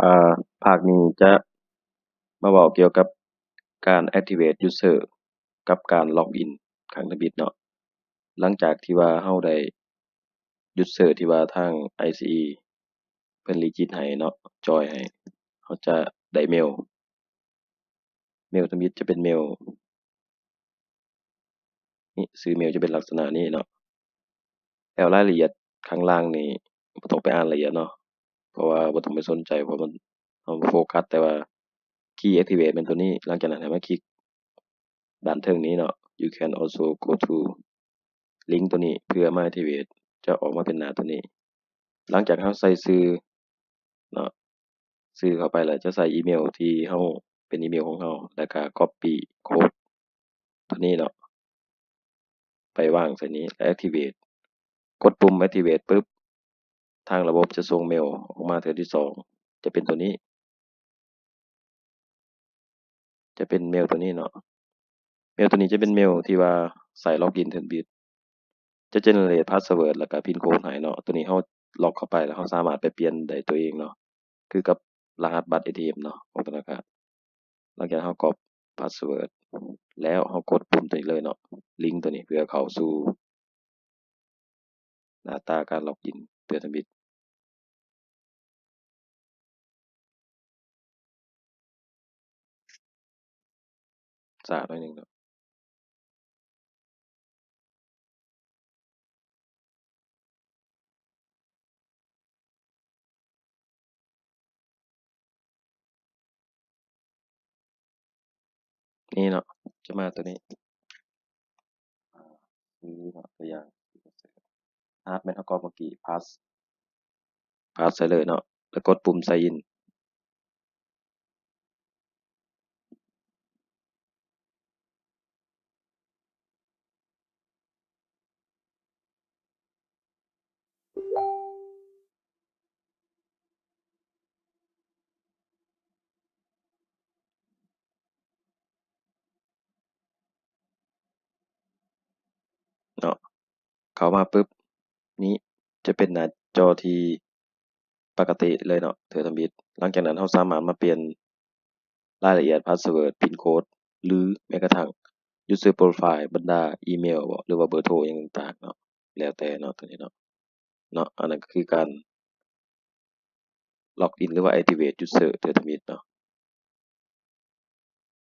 ອ່າ ພາກນີ້ຈະມາເວົ້າກ່ຽວກັບການ activate user ກັບການ login ຄັ້ງທຳອິດເນາະ. ຫຼັງຈາກທີ່ວ່າເຮົາໄດ້ user ທີ່ວ່າທາງ ICE ເພິ່ນ legit ໃຫ້ເນາະ join ໃຫ້ ເຮົາຈະໄດ້ເມວ ເມວທຳອິດຈະເປັນເມວ ນີ້ ຊື່ເມວຈະເປັນລັກສະນະນີ້ເນາະ. ແລ້ວລາຍລະອຽດຂ້າງລ່າງນີ້ບໍ່ຕ້ອງໄປອ່ານລະອຽດເນາະ ເພາະວ່າບໍ່ຕ້ອງໄປສົນໃຈ ເພາະມັນ ເຮົາໂຟກັສແຕ່ວ່າ key activate ແມ່ນຕົວນີ້. ຫຼັງຈາກນັ້ນໃຫ້ມາຄລິກດ້ານເທິງນີ້ເນາະ You can also go to link ຕົວນີ້ເພື່ອມາ activate ຈະອອກມາເປັນໜ້າຕົວນີ້. ຫຼັງຈາກເຮົາໃສ່ຊື່ເນາະ ຊື່ເຂົ້າໄປແລ້ວຈະໃສ່ອີເມວທີ່ເຮົາ ເປັນອີເມວຂອງເຮົາ ແລ້ວກະ copy code ຕົວນີ້ເນາະ ໄປວາງໃສ່ນີ້ ແລ້ວ activate ກົດປຸ່ມ activate ປຶບ ທາງລະບົບຈະສົ່ງເມວອອກມາເທື່ອທີສອງ ຈະເປັນຕົວນີ້ ຈະເປັນເມວຕົວນີ້ເນາະ. ເມວຕົວນີ້ຈະເປັນເມວທີ່ວ່າໃຊ້ login ເທື່ອທຳອິດ ຈະ generate password ແລ້ວກະ pin code ໃຫ້ເນາະ. ຕົວນີ້ເຮົາ log ເຂົ້າໄປແລ້ວເຮົາສາມາດໄປປ່ຽນໄດ້ຕົວເອງເນາະ ຄືກັບລະຫັດບັດ ATM ເນາະ ຂອງທະນາຄານ. ຫຼັງຈາກເຮົາ copy password ແລ້ວເຮົາກົດປຸ່ມຕົວນີ້ເລີຍເນາະ link ຕົວນີ້ ເພື່ອເຂົ້າສູ່ໜ້າຕາການ login ເທື່ອທຳອິດ. ຊ້າໜ້ອຍໜຶ່ງເນາະ. ນີ້ເນາະ ຈະມາຕົວນີ້ ອາ ຊື່ເນາະ ຕົວຢ່າງ ອາ ແມ່ນເຮົາກໍເມື່ອກີ້ pass pass ໃສ່ເລີຍເນາະ ແລ້ວກົດປຸ່ມ sign in. ເນາະ ເຂົ້າມາປຶບ ນີ້ຈະເປັນໜ້າຈໍທີ່ ປະກະຕິເລີຍເນາະ ເທື່ອທຳອິດ. ຫຼັງຈາກນັ້ນເຮົາສາມາດມາປ່ຽນລາຍລະອຽດ password, pin code ຫຼືແມ້ກະທັ່ງ user profile ບັນດາອີເມວບໍ ຫຼືວ່າເບີໂທຫຍັງຕ່າງໆເນາະ ແລ້ວແຕ່ເນາະ ຕົວນີ້ເນາະ ເນາະ. ອັນນັ້ນກໍຄືການ login ຫຼືວ່າ activate user ເທື່ອທຳອິດເນາະ.